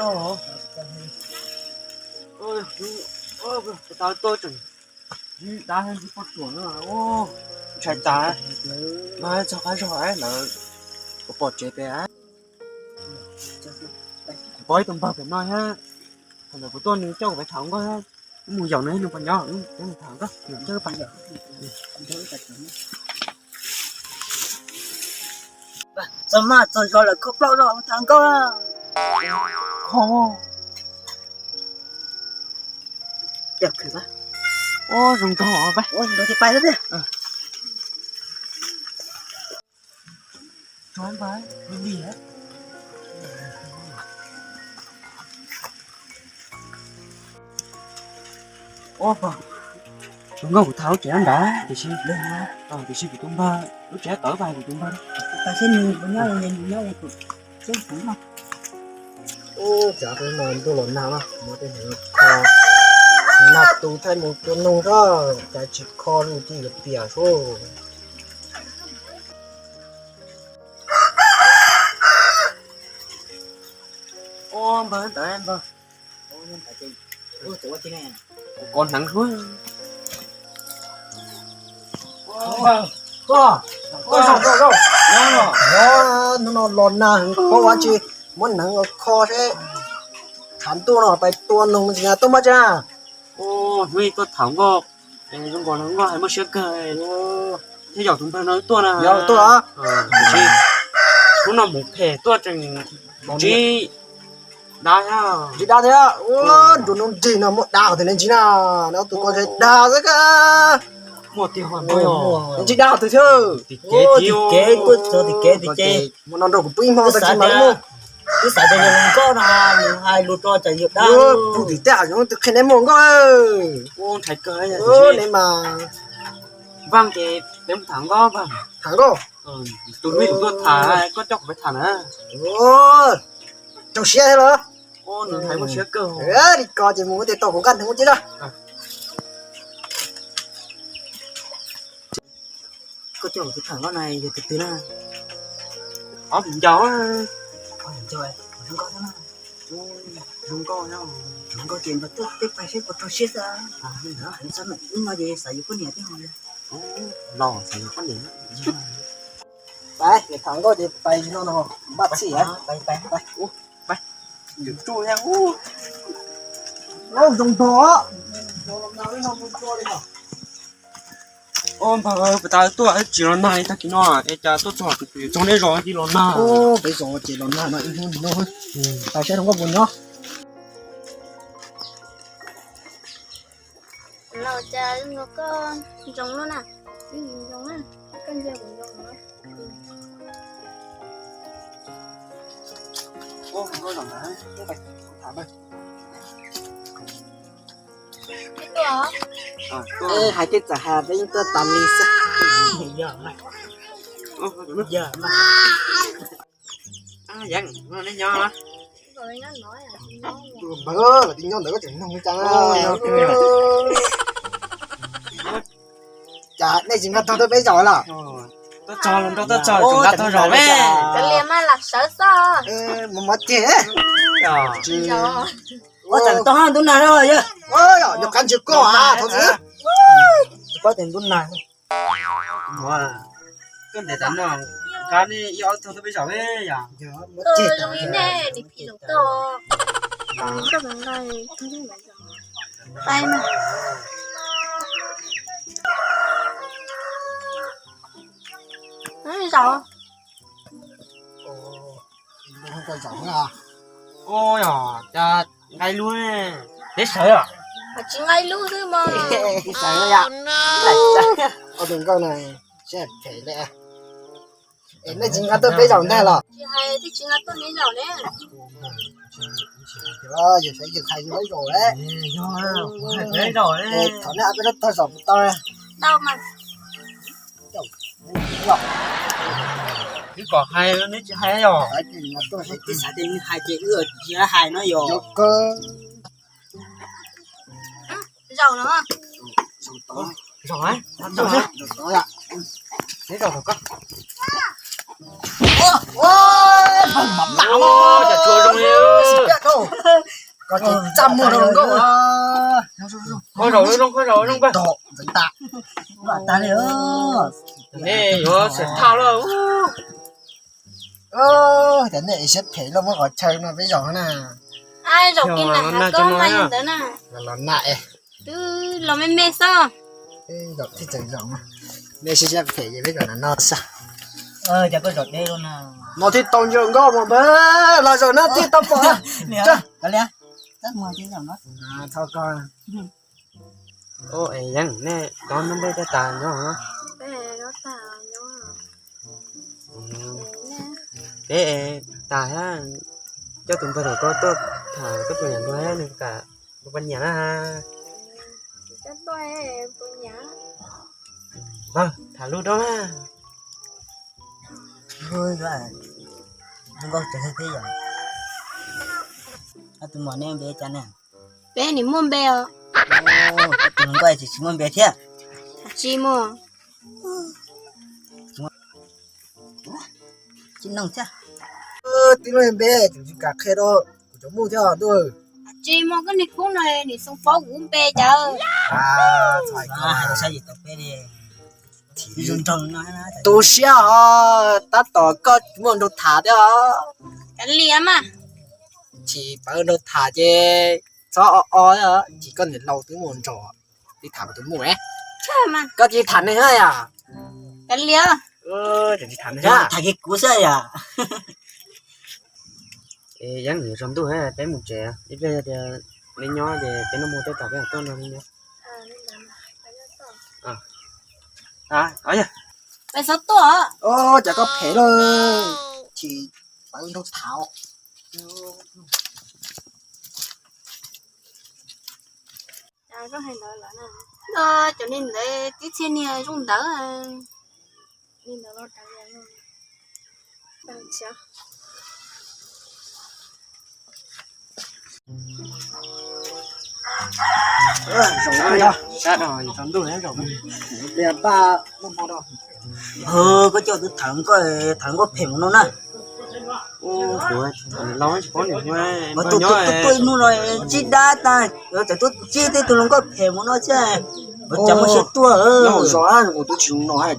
Tau tuaj tseem dab poj tuam no, ntshai tas. Mas txog qab zog lawv pom tsev pem. Kuv pom ib tug npawg pem no thiab, thaum ntawd kuv tuaj nws coj kuv pem tham nkauj, mus yaum nws nws puas nyob, tham nkauj coj pais. Txog mas txog zos lawm kho plaub zog tham nkauj. Kho. Ua zoo nkauj pab. Ua zoo nkauj thiaj pais xwb tiag. Ua pog, tus nkauj kuv tham lub tsev nrad tiam sis, tiam sis kuv tus npawg lub tsev tawv pab kuv tus npawg. Tam sim nws puas nyob, nws nyob kuv xub xub no. Ub, cas peb no ntuj los nag no, no tej no kho, nag tu thaij mus tua noog zog, cas tsis kho li, twb yuav piam sub. Ua npawg ntawd npawg. Kov hneev suab. Hnub no los nag heev, paub ua tsi, muab hneev los kho seb, tshav ntuj no pais tua noog tsis tuaj muab tsi na. Hnub ib tuaj tham nkauj, zoo nkaus nkauj hais muaj siab kawg, thiab yaum tus npawg no tuaj na. Yog tuaj. Hnub no mus phem tuaj tseem ntsib dab thiab. Ntsib dab thiab, nruas nuj nrig no muaj dab hov tias nej ntsib na, no tus ko dag xwb ka. Muaj tiag, ntsib dab hov twg thiab. Tim kev, tim kev, tuaj txog tim kev tim ces muaj no nrog kuv pw ib hmo tag kis mam li mus. Twb xav tias yog hluas nkauj no, nws hais lus rau tsam yog dab. Pug tim tej hav zoov twb qhia neb mus nkauj. Ntshai kawg, neb mas. Npawg ces peb mus tham nkauj npawg. Tham nkauj. Tus me tus tuaj tham, koj coj kuv peb tham na. Rau siab thiab los? Nws hais muaj siab kawg. Li ko ces mus ua tias tau kuv nqaj hneev ua tib zog. Koj coj kuv tham nkauj na yog tus twg na? Ob viv ncaus. Ob viv ncaus, zoo nkauj thiab na. Zoo nkauj, zoo nkauj ces npawg tuaj peb pais seb puas rau siab xwb. Ntxhab mam wb no ces xav yuav poj niam thiab. Los xav yuav poj niam. Pais, tham nkauj ces pais no no, npaj txhij. Pais, pais, pais. Zoo nrog. Ua npawg, puas tas tuaj tsis los nag li tag kis no es cas tuaj txog txog nej zos tsis los nag? Peb zos ces los nag no ib hnub no. Pais saib zoo nkauj puas nyob. Los cas koj zoo lub na, zoo na, koj ntsia kuv zoo na. Hais tej txawm hais peb yeej tuaj tas li xwb. Yeej, nej nyob. Npawg, los tib nyob ntawd koj tseem noog li cas? Cas nej tsis nqa tuag tuaj peb zaum los? Tuaj txog los nrog tuaj txog tseem nqa tuag zaum me. Kav liam mas lam sawv xwb. Mus mov ceg. Ua txawm tau hab ntub nag no yog. Yog qab ntsia koj a, thov txim. Tsis paub tias ntub nag. Koj ntes tas no, nqa nej ib ob tug tuaj peb zaum me yom. Zoo li nej nim phim zoo tau. Koj nqa, nqa, nqa. Zaum. Ua yog cas nqa ib lub, neb sawv os? Tsis nqa ib lub xwb mas. Sawv yom. Ua tus nkauj no siab phem li. Es nej tsis nqa tuaj peb zaum ntag los? Tsis hais twb tsis nqa tuaj neb zaum ne. Yog sawv yog hais yog zaum. Yog hais peb zaum. Thov nej peb lub tog zaum tau. Tau mas. Wb kom hais neb tsis hais yog. Twb xav tias nws hais ces wb tsis hais no yog. Zaum no. Zaum, zaum, zaum. Neb zaum kom koj. Ua, ua, mam mam. Ua, cas tsuas zoo li. Koj tsis txaj muag rau hluas nkauj. Qhov zaum zoo, qhov zaum zoo pab. Tag li. Nej yuav xiam thaj lawm. Cov nej siab phem los muab qhov chaw no peb zaum na. Zaum kis na, koj mas li ntawd na. Los na es. Twb los me me xwb. Zaum thiaj txawm zaum. Nej siab siab phem ces peb zaum na no xwb. Ces koj zaum deb lawm na. No thiaj tau ncaws nkauj mas npawg, los zaum no thiaj tau pom. Txhob koj. Yeeb, nej cov nub npeb tej tas nyob? Peb tas thiab, coj tus npawg tom koj tuaj tham koj puas nyiam npawg thiab nws kam puas nyiam na. Npawg tham lus rau na. Nkauj tsev thiab yom. Ob tug muam nej npe cas ne? Peb nim muaj npe os. Tus hluas nkauj tsis tsis muaj npe thiab. Tsis muaj. Tsis nug thiab. Tib lub npe tseem tsis kam qhia rau kuv cov muj thiab ntuj. Tsis muaj, koj niag khub no nim xoo paub kuv lub npe cas. Tu siab os, tab tom koj muaj nraug tham thiab os. Kav liam mas. Tsis pab nraug tham ces txhob o o, tsis koj niam laus twb muaj nraug, tsis tham tus muj ne. Koj tsis tham nws yom? Kav liam. Tham kiag kuv xwb yom. Yeeb, yuav tsaus ntuj peb mus tsev, ib pliag yog tias neb nyob ces peb noj hmo peb tas peb mam tuaj no nyob. Peb txhob tuaj. Cas koj phem lawm, tsis pab nraug tham. Cov niag ntawd tib txhia niag zoo ntawd. Koj coj tus tham nkauj, tham nkauj phem mus no na. Tus tuaj ib hnub no tsib dab tag, txawm tuaj tsib tej tus hluas nkauj phem mus no thiab. Ua cas muaj siab tuaj. Zos kuv twb tsis zoo no cas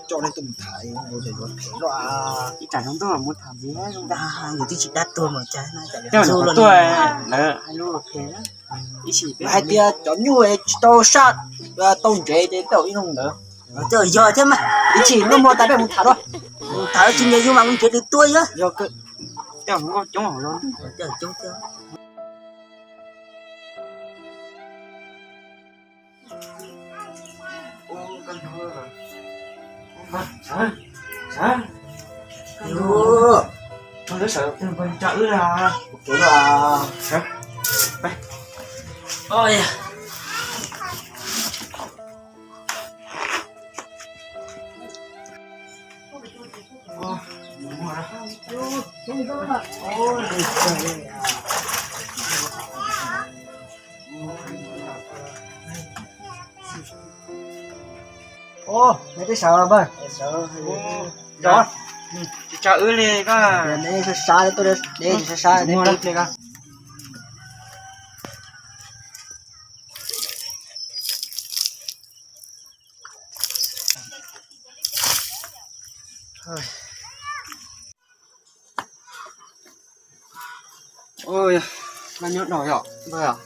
coj nej tuaj mus tham phem luaj. Ib tsam zoo ntuj mus tham ntxiv, yus twb tsis dab tuag mas cas tuaj lawv hais lus phem. Hais tias cov nyuj tsis tau saj tau ntsev ces tej zaum ib hnub ntawd. Yog thiab mas ib chim noj hmo tas peb mus tham dua. Tham tsis nyiam yus mas mus nrhiav tus tuaj yog. Yog tej hluas nkauj coob hauv los. Ub, nej twb sawv los npawg? Sawv. Tsis tsa wb li koj. Nej sab sab tuaj, nej sab sab. Laj nyob no yom npawg?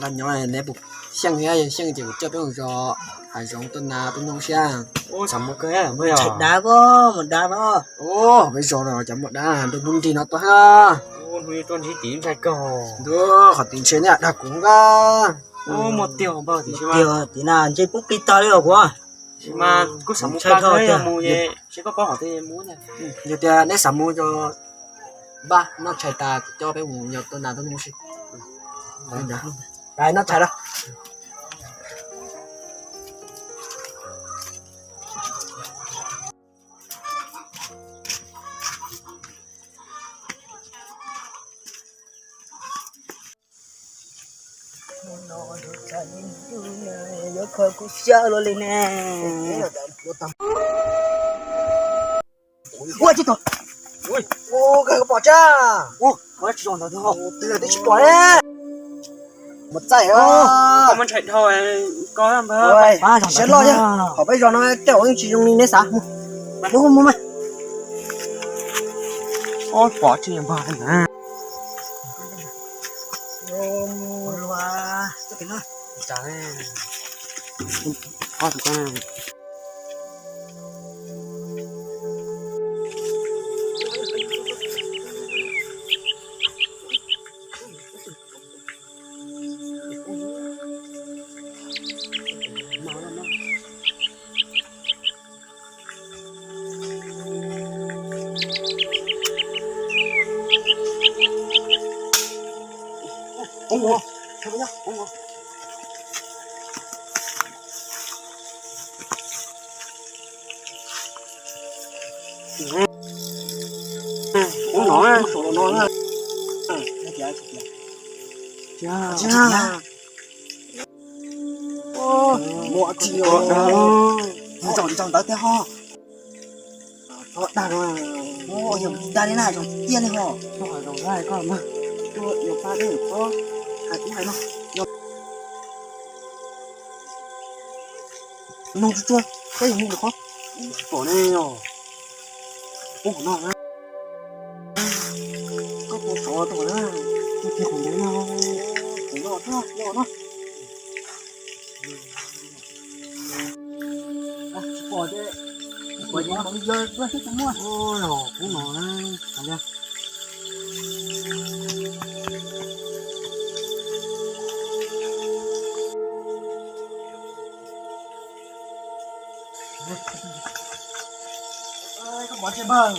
Laj nyob, neb puas xyeej thiab? Yog xyeej ces kuv coj peb mus zos hav zoov tuaj nas tuaj noog siab. Xav mus kawg npawg. Dav pob, mus dav pob. Peb zos no cov muaj dab nrog hnub nrig no tuaj thiab. Ntuj, qhov tim ntshe nej dag kuv nka. Muaj tiag npawg, tiag tim na ntshe pub plig tag li os kuv. Mas kuv xav mus, mus, yog tias neb xav mus, npaj noj tshais tas coj peb mus yos tuaj nas tuaj noog si. Noj tshais na. Yuav kho kuv xyaw los li ne. Ua tsis tau. Ua, koj pom tsa. Ua, twb tsis pom. Mus txaij, koj muab ntshai dhau ko npawg. Siab loj, qhov peb zos no tej zaum yeej tsis zoo li neb xav. Mus, mus mas. Ob pom tsis npawg na. Ub no, ub no na. Muaj tsis nco ntawd tiag ho. Dag, yog dag li na, zoo tiag li ho. Yog pa dej ko, hais kuv hais no. Nug tsuag tsuag, koj yog nug qhov. Pom ne, pub qhov no na. Koj puas sov tau na? Koj tig qhov ntawd no, qhov no, no, no. Tsis pom ces, tsis pom ces mam yawg tuaj seb puas muaj. Ub no, ub no na. Koj pom tsis npawg?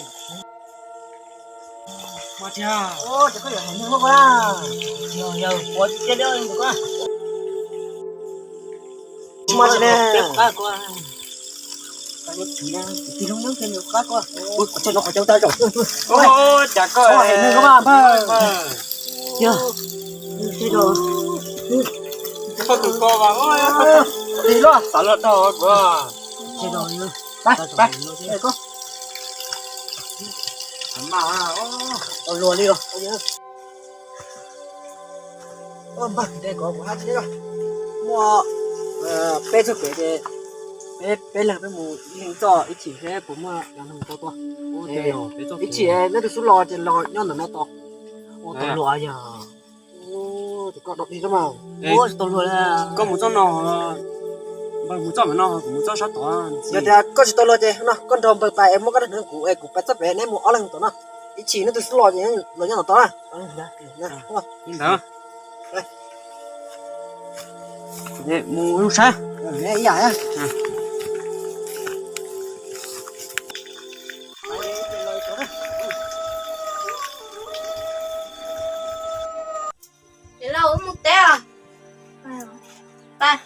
Mas tsis, ces koj yuav hais neeg luaj ko na. Yog, yog, puas tsis tiag li ko. Mas tsis ne. Tig loo nyob kiag nws qab ko. Ua, qhov chaw no qhov chaw tag zaum. Ua, cas koj hais neeg ko mas npawg. Yog, tsis rau. Koj tus ko mas, tig los xav los dhau kuv. Tsis rau. Pab, pab. Mas, tau luag li os. Npawg, nte kom kuv hais tias muaj peb txoj kev ces peb, peb leeg peb mus ib leeg txoj ib chim seb puas muaj cov neeg tau tuaj. Ib chim neb tus xub los ces los nyob ntawm no tos. Ua tau luag yog. Ces koj dog dig xwb mas. Ua tsis tau luag li. Koj mus txoj no, npawg mus txoj no, kuv mus txoj sab tod. Yog tias koj tsis tau luag ces no koj nrog npawg pais es muab koj dab neeg kuv es kuv pais txoj pem, neb mus ob leeg tom no. Ib chim neb tus xub los ces los nyob tom tod na. Li ntawd. Mus ib lub sab. Ib yam. Niam laus, wb mus teb os. Pab.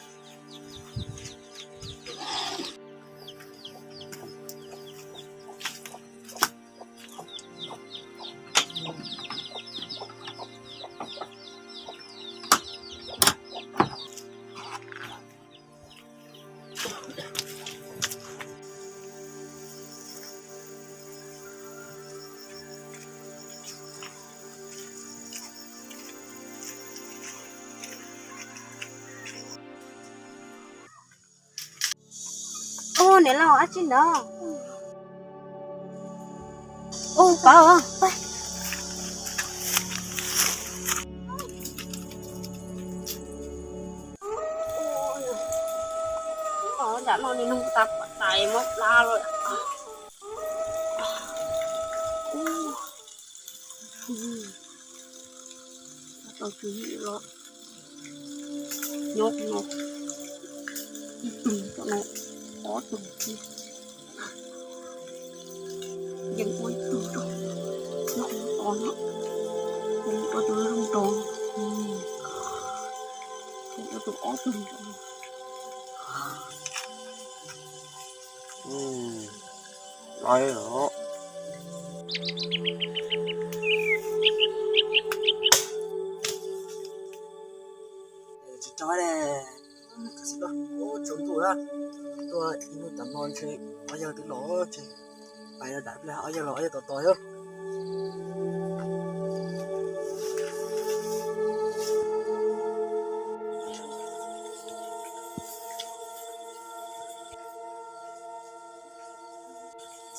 Ub, niam laus, dab tsi ntawd? Ub, pab, pab. Nram no nws nug tas tas mob plab lawm. Tau tswv yim los nyob no ib tug, cov no ob tug, yeej ua ib tug rau nyob hauv tos no, ua tus zoo rau, ua tus ob tug. Lawm os. Tsis tso ne, tsaus ntuj na, tuaj ib hnub tas no ntshe ob yawg twb los, ntshe pais daim pliag ob yawg los ob yawg tos tos xwb.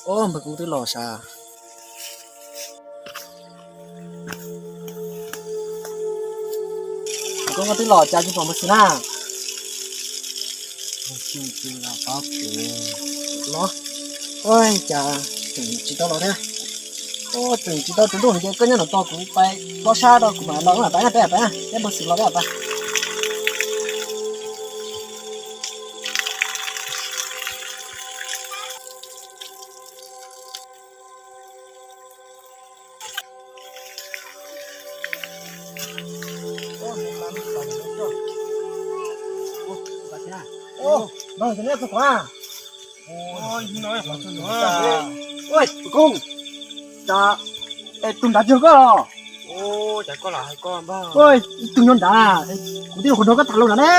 Ob, npawg Koob twb los sav. Npawg Koob, koj twb los cas tsis pom npawg Xis na? Los, cas tseem tsis tau los thiab. Tseem tsis tau tsaus ntuj ces koj nyob no tos kuv pais plob sab rau kuv mam los pab na, peb pais na, peb npawg Xis los peb pais. Ua, npawg Koob, cas es tus nrad tsis yog koj los? Ua, ib tug nyob nrad, kuv twb nyuam qhuav nrog koj tham lus nrad ne.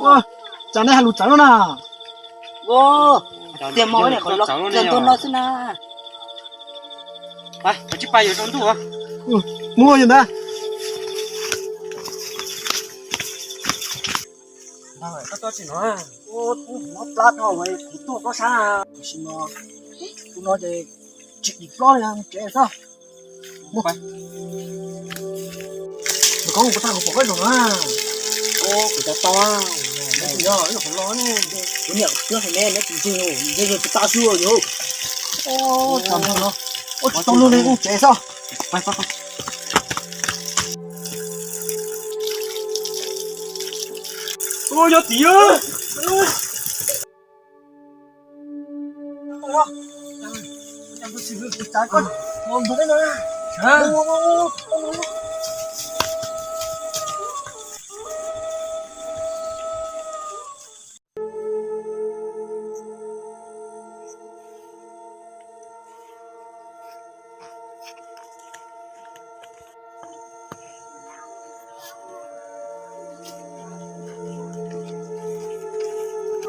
Ua, cas nej hais lus txawv no na? Tiag mas, qhov los kiag ntua no xwb na. Mus yus ntag. Koj tuaj tsis no, mob plab dhau, kuv tuaj plob sab, tab sis no kuv no ces tsis dim plob li, mus tsev xwb. Mus, npawg Koob, kuv tau kuv pom koj zaum na. Kuv tau tau, yog ib qhov los ne, kuv niam twb hais ne, neb tsis ntseeg, ntseeg yog kuv tau xwb yog. Ua, tsis tau lus li, mus tsev xwb. Ua, yog tim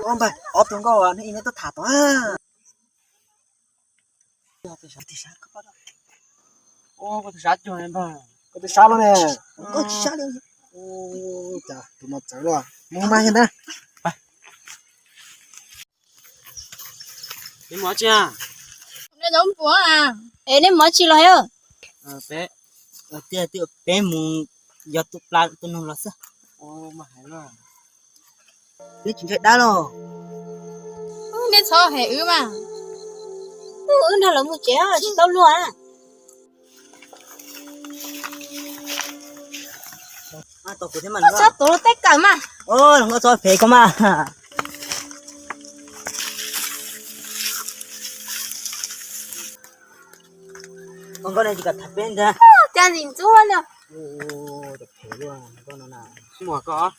Ua, npawg, ob tug nkauj, nej ib neb tuaj tham tod. Koj tus sab los ne. Cas tus no txawv luaj, mus mas yog ntag. Neb mus tsis los yog? Peb, peb mus yog tus pla tus noog los xwb. Neb tsis ntshai dab los? Neb txhob hem wb mas. Wb nrog lawv mus tsev tsis tau luag. Txhob tuav luag tej kawm mas. Nkauj txhob phem koj mas. Koj nkauj ne tsis kam tham peb ntag. Cas ntxim ntxub li. Phem luaj koj no na. Muaj koj.